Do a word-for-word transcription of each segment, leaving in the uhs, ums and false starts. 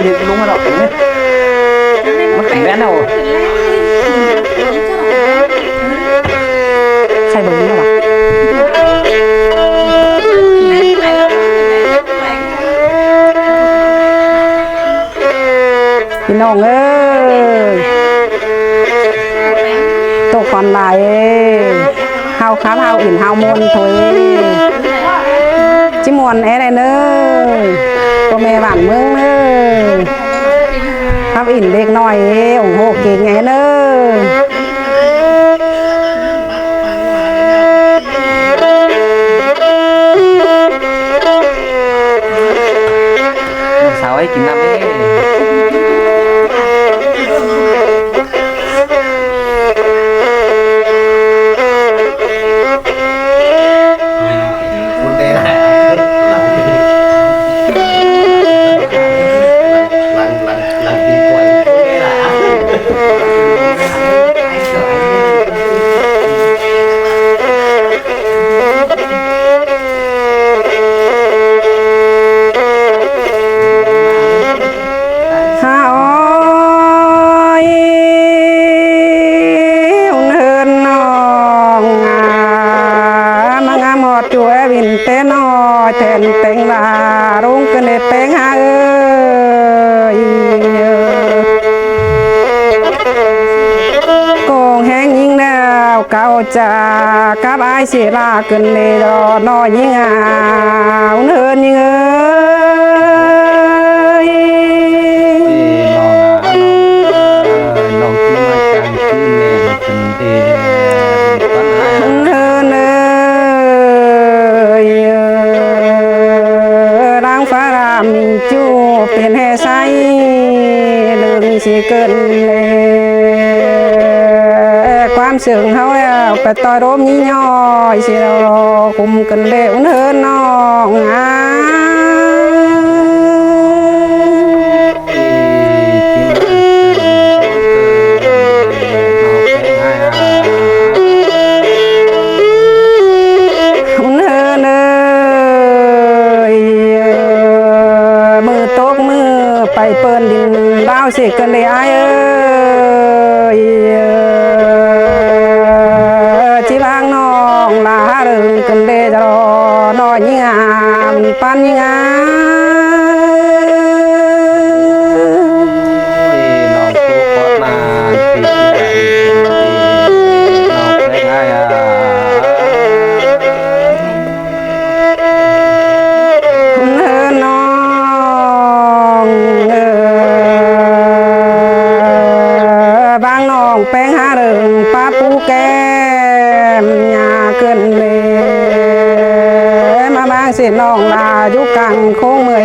เฮ็ดลงมาดอกนี่ มันเป็นแว่นเอา ใส่เบิ่งนี่หรอ พี่น้องเอ้ย ตกควันหลาย เฮาครับ เฮาอิน เฮามวลโถย จิมวลแอใดเน้อ พ่อแม่บ้านเมืองเน้อ ครับอินเด็กน้อย โอ้โห เก่งไงเน้อ สาวให้กินน้ำเอ้ย ฮาอ้อย เฮือนน้อง มางามหอดจั่ววินเต้น้อย แทนเต็งลา รุ้งเกินได้แปงหาเอ้ย โกงแห้งยิงแล้ว เก่าจะกับอ้ายสิลา เกินได้ดอน้อยยิงอาวเนินยิงเอ้ย เอ้ยน้องอ่ะ น้องที่มาจ้างคืนแม่เป็นเดปัญหา เนินเอ้ย เออ ดังฟ้ารามจูเป็นแห่ใส เรื่องสิเกินเลย ความเสื่องเฮาแล้ว ไปต่อโรมยี่ย่อย สิเราคุมกันเร็วเนินน้องอ่า เนินเอ้ย มือตกมือไปเปิ้นดินดาวสิเกินได้อ้ายเอ้ย จิบางน้องลาเริงเกินได้รอน้อยงามปันงาม โอ้ยน้องโตขอดมาติดใจน้องแพงอ้ายอ่ะ เออน้องเออ บางน้องแปงหาเริงป้าปูแก้มยาเกินเลย มาบางสิน้องลาอยู่กลางโค้งเมื่อย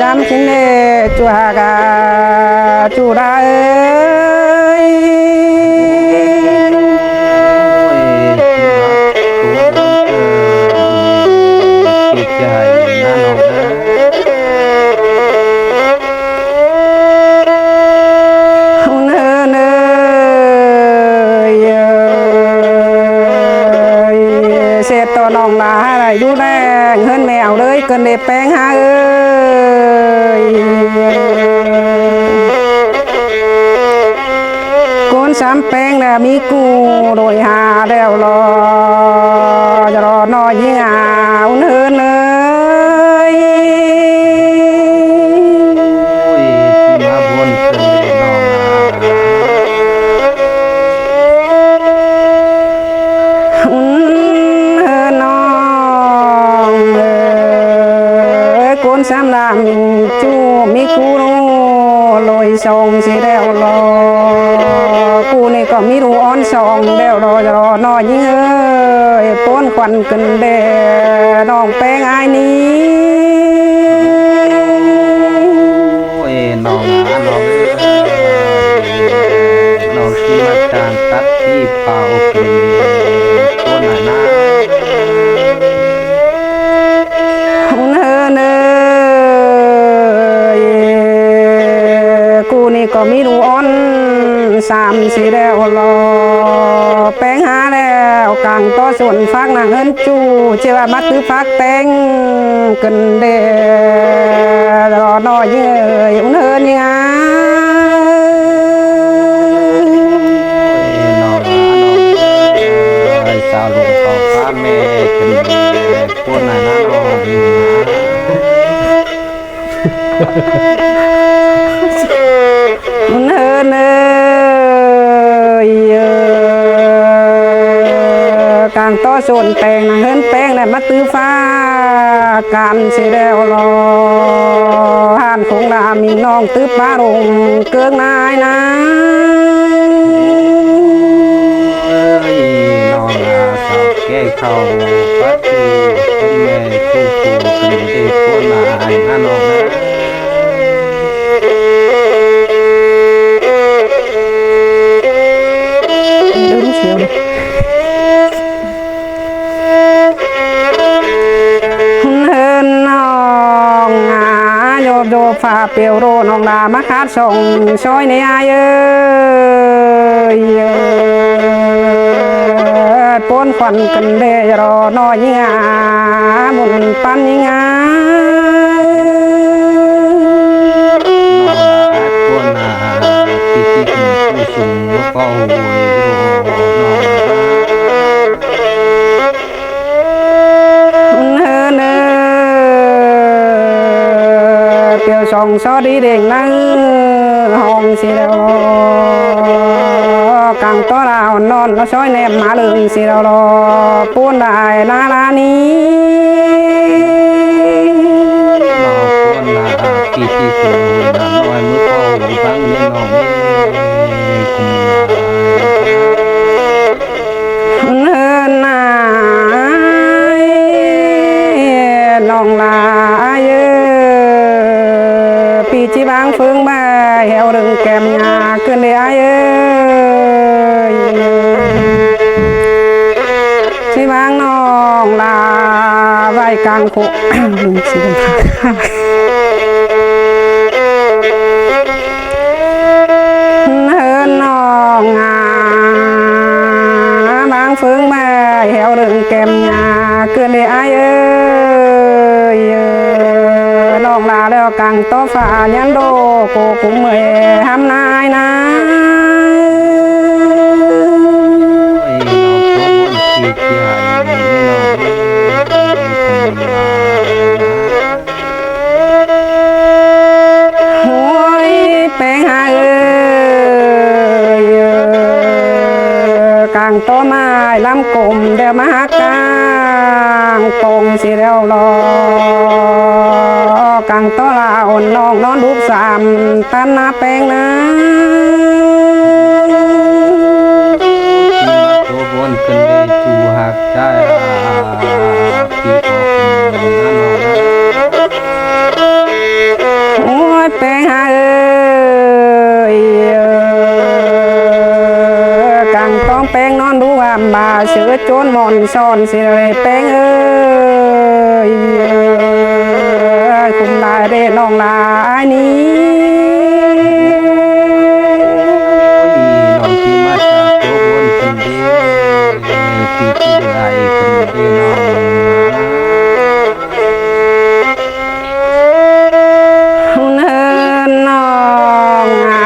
ย้ำกินเนจั่วกะจุได้ โอ้ย ตัวเออ จิตใจนะน้องนะ เนินเอ้ย เสร็จต่อน้องลาอยู่แดงเฮือนแมวเลยเกินได้แปงหาเอ้ย คนสามแปงแล้วมีกูโดยหาแล้วรอ จะรอน้อยยิ่งหาเนินเอ้ย โอ้ย ที่มาบนเป็นน้อง เออน้องเออ คนสามลำจูมีกูโลยสองสิแล้วรอ กูนี่ก็มีรูอ่อนสองแล้วรอ รอน้อยยิ่งเอ้ย ป้นควันกันแด่น้องแปงอ้ายนี้ โอ้ย น้องหาน้องเอ้ย น้องที่มาจางตัดที่เป่าเป็นต้นน่ะนะ เนินเอ้ย กูนี่ก็มีรูอ่อนสามสิแล้วรอ แปงหาแล้วกลางต่อส่วนฟักนางเอิ้นจู เชื่อว่ามาตื้อฟักแปงกันแด่รอน้อยเอ้ย เนินยัง ꞌHướn ơi, ơ, cang tó sôn teng ꞌnăng ꞌhướn ꞌpéng ꞌnẹ ꞌmá ꞌtứ ꞌphạ căn sia ꞌlẹo lo. ꞌHan khong đa ꞌmí ꞌnọng ꞌtứ ꞌpá rông ꞌcướng ꞌnái ꞌnăng. Ơi, ꞌnọng ꞌnạ sáo ké khảu pắt ꞌtứ ꞌcốn ꞌme ꞌcốn pú ꞌcốn đê ꞌcốn ꞌnạ ꞌnọng ꞌnạ. Đương siêu đi. ꞌHướn ꞌnọng ꞌnạ dô dô ꞌphạ piêu ꞌlô ꞌnọng đa ꞌmá khát sông sói ꞌnị ải ơi. ꞌPốn khuôn căn đê ꞌdọ ꞌnọi ꞌnhính ꞌnạ, bun ꞌpắn ꞌnhính ꞌnạ. ꞌPốn ꞌnạ ꞌpí ꞌchí ꞌcứn ꞌpú sung ꞌmá ꞌpọ ꞌhụ ꞌlô ꞌnọng ꞌnạ. ꞌHướn ơi, piêu sông sói đi đeng ꞌnăng hong sia ꞌlẹo. Cang tó đa ꞌnón ꞌnọ sói ꞌném ꞌmá ꞌlưng sia ꞌlẹo lo. ꞌPốn đa ải ꞌná ꞌlạ ꞌnị. ꞌPốn ꞌnạ ꞌpí ꞌchí ꞌcứn ꞌhụ ꞌnạ ꞌnọi ꞌmá ꞌpọ ꞌhụ ꞌváng ꞌnị ꞌnọng ꞌnị. ꞌHướn ꞌnạ ꞌnọng ꞌnạ ải ơi, ꞌpí ꞌchí ꞌváng ꞌphướng ꞌmá ꞌhéo đương kém ꞌnhá ꞌcứn đê ải ơi. ꞌChí ꞌváng ꞌnọng ꞌnạ ꞌvạy cang khổ. ꞌHướn ꞌnọng ꞌnạ ꞌváng ꞌphướng ꞌmá ꞌhéo đương kém ꞌnhá ꞌcứn đê ải ơi. ꞌNọng ꞌnạ ꞌlẹo cang tó ꞌphạ nhắn đô cô cúng mười hăm ꞌnái ꞌnạ. Ôi, ꞌpéng ꞌhạ ơi, cang tó ꞌmá ải ꞌlắm cốm đeo ꞌmá hák cang pông sia ꞌlẹo lo. Cang tó ꞌlạ ôn ꞌnọng ꞌnón đúc sam tăn ꞌná ꞌpéng ꞌnạ. ꞌChí ꞌmá ꞌtố ꞌvốn ꞌcứn đê ꞌchu hák ꞌchái ꞌnạ. Ôi, ꞌpéng ꞌhạ ơi, cang tó ꞌpéng ꞌnón đúc ꞌmá ꞌmá sư ꞌchốn mon son sia ꞌlẹo ꞌpéng ơi. Khum lai đê ꞌnọng ꞌnạ ải ꞌnị. ꞌNọng ꞌchí ꞌmá cang ꞌtố ꞌvốn ꞌcứn đê, ꞌpí ꞌchí đu ải ꞌcứn đê ꞌnọng ꞌnạ. ꞌHướn ꞌnọng ꞌnạ,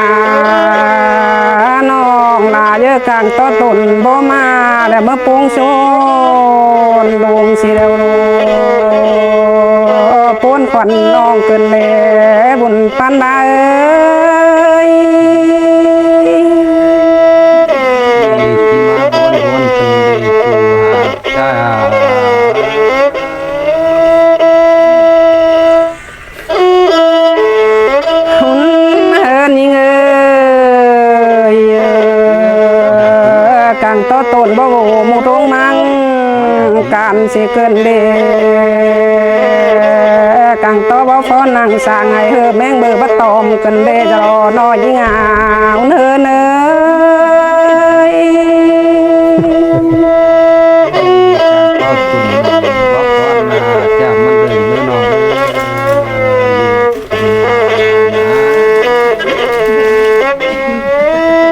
ꞌnọng ꞌnạ ꞌdệt cang tó tủn báu ꞌmá ꞌlẹo ꞌmá ꞌpúng sôn đung sia ꞌlẹo. ꞌPốn khuôn ꞌnọng ꞌcứn đê bun ꞌpắn ꞌmá ơi. ꞌChí ꞌmá ꞌvốn ꞌvốn ꞌcứn đê ꞌchu hák ꞌchái ꞌnạ. ꞌHướn ꞌnhính ơi, cang tó tủn báu ꞌmú ꞌtống ꞌmăng căn sia ꞌcứn đê. Cang tó báu phón ꞌnăng sang ải ꞌhứ ꞌmếng báu bát tôm ꞌcứn đê ꞌdọ ꞌnọi ꞌnhính ꞌnạ. ꞌHướn ơi.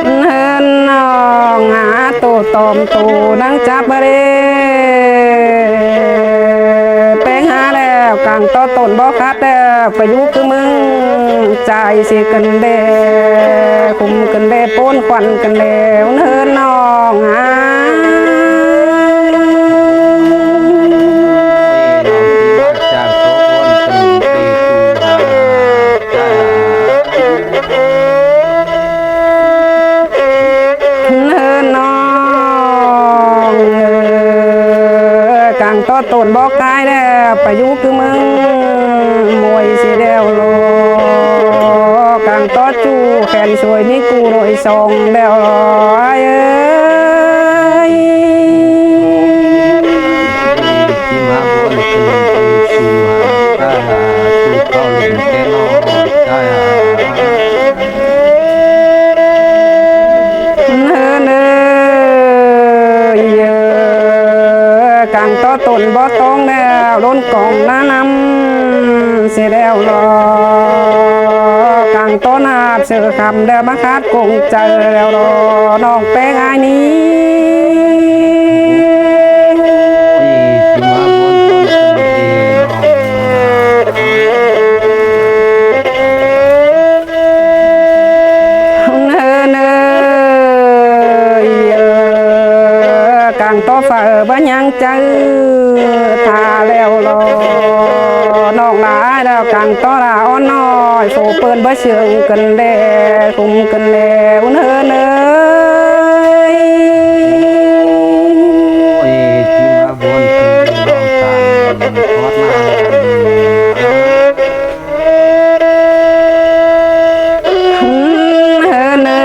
ꞌHướn ꞌnọng ꞌnạ tô tôm tô ꞌnăng chắp ꞌmá đê. ꞌPéng ꞌhạ ꞌlẹo cang tó tủn báu khắt ꞌlẹo ꞌpá dú ꞌcứ ꞌmướng chai sia ꞌcứn đê. Khum ꞌcứn đê ꞌpốn khuôn ꞌcứn đê ꞌhướn ꞌnọng ꞌnạ. ꞌTộn bók cai đéo, pay dú ꞌcứ ꞌmướng ꞌmuội sia đéo lo. Cang tót ꞌchu khen suối ꞌmí ꞌcu ꞌlội song đéo lo ai ơi. ꞌNới ꞌnới ꞌnới, cang tót ꞌtộn bók ꞌtóng đéo, ꞌlốn cỏng ná ꞌnăm sia đéo lo. Cang tót ꞌnạp sia khăm đéo ꞌmá khát công chaư đéo lo, ꞌnọng ꞌpéng ai ꞌnị. ꞌNới ꞌnới ꞌnới, cang tót phaư báu ꞌnhắng chaư tha đéo lo. ꞌNọng lai đéo cang tót ꞌnạ ón ꞌnọi, phô ꞌpơn báu siêng căn đe, khum căn đe, ꞌnới ꞌnới ꞌnới. ꞌNới ꞌnới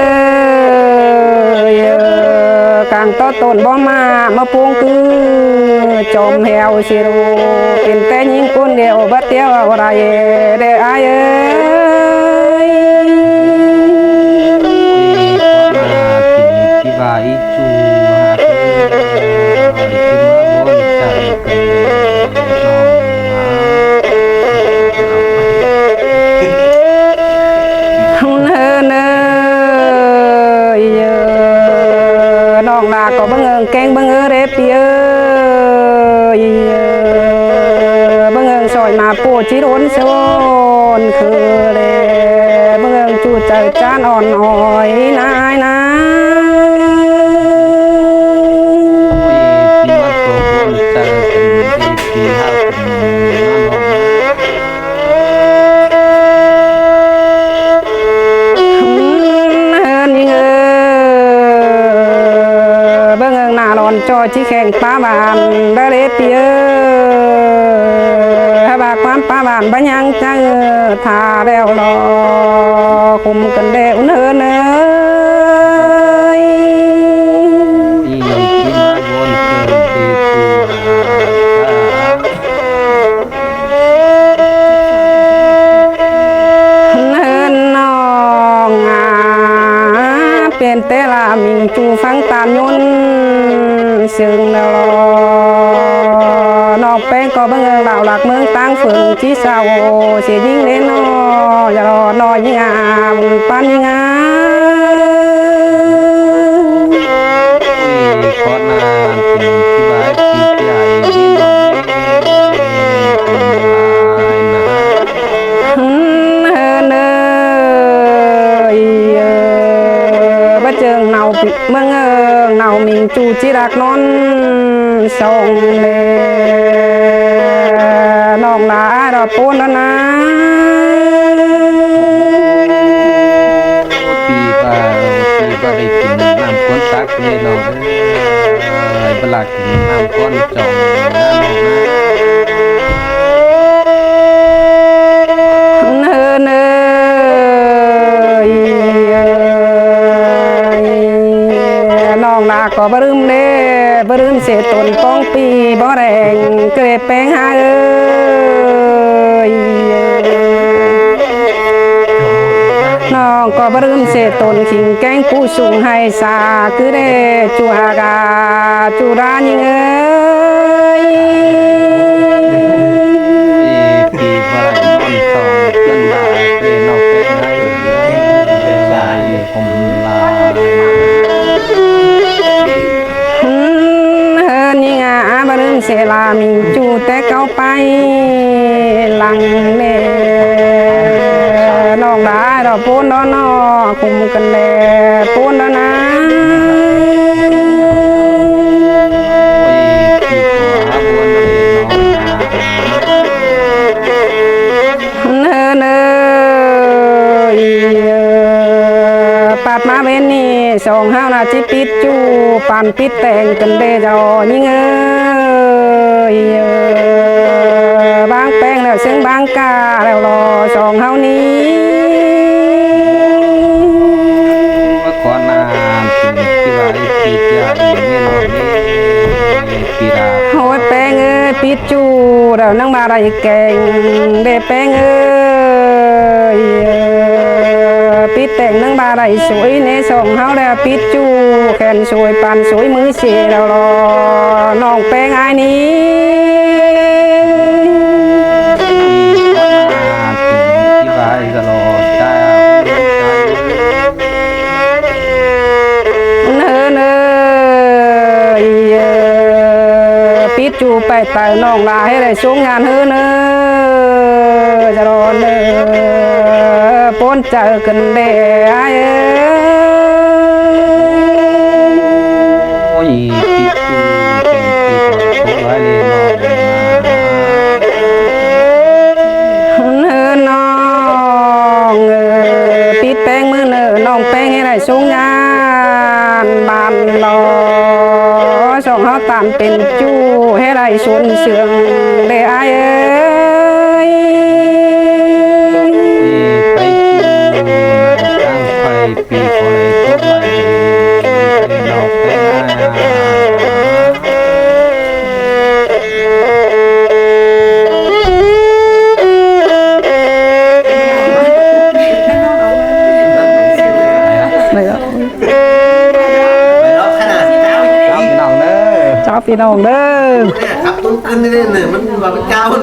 ꞌnới, cang tót ꞌtộn bók ꞌmá, ꞌmá ꞌpúng ꞌcứ chom heo sia ꞌlụk, pên té ꞌnhính ꞌcốn đéo báu tiếu au đảy đéo ai ơi. ꞌNới ꞌnới ꞌnới, ꞌnọng ꞌnạ ꞌcọ báu ꞌngớng kéng báu ꞌngớng ꞌlế ꞌpi ơi. Báu ꞌngớng sỏi ꞌmá ꞌpộ ꞌchí ꞌlốn sôn khư đé, báu ꞌngớng ꞌchu chaư chán ón ỏi ꞌnái ꞌnái. ꞌNhính ơi, báu ꞌngớng ꞌnạ lon ꞌchọ ꞌchí kheng pá bản đa ꞌlế ꞌpi ơi. Hák bác ꞌquám pá bản báu ꞌnhắng chaư tha đéo lo, khum căn đe ꞌnới ꞌnới ꞌnới. ꞌNới ꞌnọng ꞌnạ, pên té ꞌla ꞌmính ꞌchu phắng ꞌtan ꞌnhốn sương đéo lo. ꞌNọng ꞌpéng ꞌcọ báu ꞌngớng lảo lắc ꞌmướng ꞌtáng phướng ꞌchí sau sia ꞌnhính đé ꞌnọ, ꞌnọ ꞌnhính ꞌnạ, ꞌmắn ꞌnhính ꞌnạ. ꞌNới ꞌnới ꞌnới, báu ꞌchương nảu ꞌmướng ꞌngớng nảu ꞌmính ꞌchu ꞌchí đắc ꞌnón song đé. ꞌNọng lai ꞌlạ ꞌpốn ꞌnặn ꞌnạ. ꞌPi ꞌva, ꞌpi ꞌva đảy kin ꞌnặm ꞌcốn tắc ꞌnị ꞌnọng ơi. Báu ꞌlạ kin ꞌnặm ꞌcốn chong ꞌnặn ꞌnọng ꞌnạ. ꞌNới ꞌnới ꞌnới, ꞌnọng ꞌnạ ꞌcọ báu ꞌlứm đé, báu ꞌlứm sia ꞌtôn ꞌpóng ꞌpi bók đeng ꞌcứ đé ꞌpéng ꞌhại ơi. ꞌNọng ꞌcọ báu ꞌlứm sia ꞌtôn khing kéng pú sung ꞌhại sa ꞌcứ đé ꞌchu hák ꞌchu đá ꞌnhính ơi. ꞌNhính ꞌnạ báu ꞌlứm sia ꞌla ꞌmính ꞌchu té cáu pay lăng ꞌnị. ꞌNọng lai ꞌlạ ꞌpốn ꞌnặn ꞌnọ, khum căn đe ꞌpốn ꞌnặn ꞌnạ. ꞌNới ꞌnới, pát ꞌmá ꞌvến ꞌnị song ꞌháu ꞌnạ ꞌchí pít ꞌchu păn pít teng căn đe ꞌchọ ꞌnhính ơi. Ơi, ơ, ꞌváng ꞌpéng ꞌlẹo ꞌsướng ꞌváng cá ꞌlẹo lo song ꞌháu ꞌnị. Khón ꞌnặn ꞌpứng ꞌti ꞌva ꞌpít ꞌchư ꞌnị ꞌnị ꞌnị ꞌpít ꞌlẹo. Ôi ꞌpéng ơi, ꞌpít ꞌchu đaư ꞌnăng ꞌva đảy keng đé ꞌpéng ơi. Ơ, ꞌpít tẻng ꞌnăng ꞌva đảy sôi ꞌnê song ꞌháu ꞌlẹo ꞌpít ꞌchu khen sôi păn sôi ꞌmứ ꞌsê ꞌlẹo lo ꞌnọng ꞌpéng ải ꞌnị. ꞌNớ ꞌnớ, ơ, ꞌpít ꞌchu pay taư ꞌnọng ꞌlạ ꞌhế đảy ꞌsướng ꞌnhán ꞌhứ ꞌnớ. ꞌChá đon ꞌnớ, ꞌpốn chaư ꞌcứn đé ải ơi. Ôi, ꞌpít ꞌchu, ꞌpít ꞌchu, ꞌpít ꞌchu. ꞌNớ ꞌnọng, ơ, ꞌpít ꞌpéng ꞌmứ ꞌnớ ꞌnọng ꞌpéng ꞌhế đảy ꞌsướng ꞌnhán ꞌmắn lo song ꞌháu ꞌtan pên ꞌchu ꞌhế đảy ꞌsuôn sương đé ải ơi. Chào ꞌpi ꞌnọng ꞌnớ. Khắp tung cân đi lên này, mình vào cái cao hơn.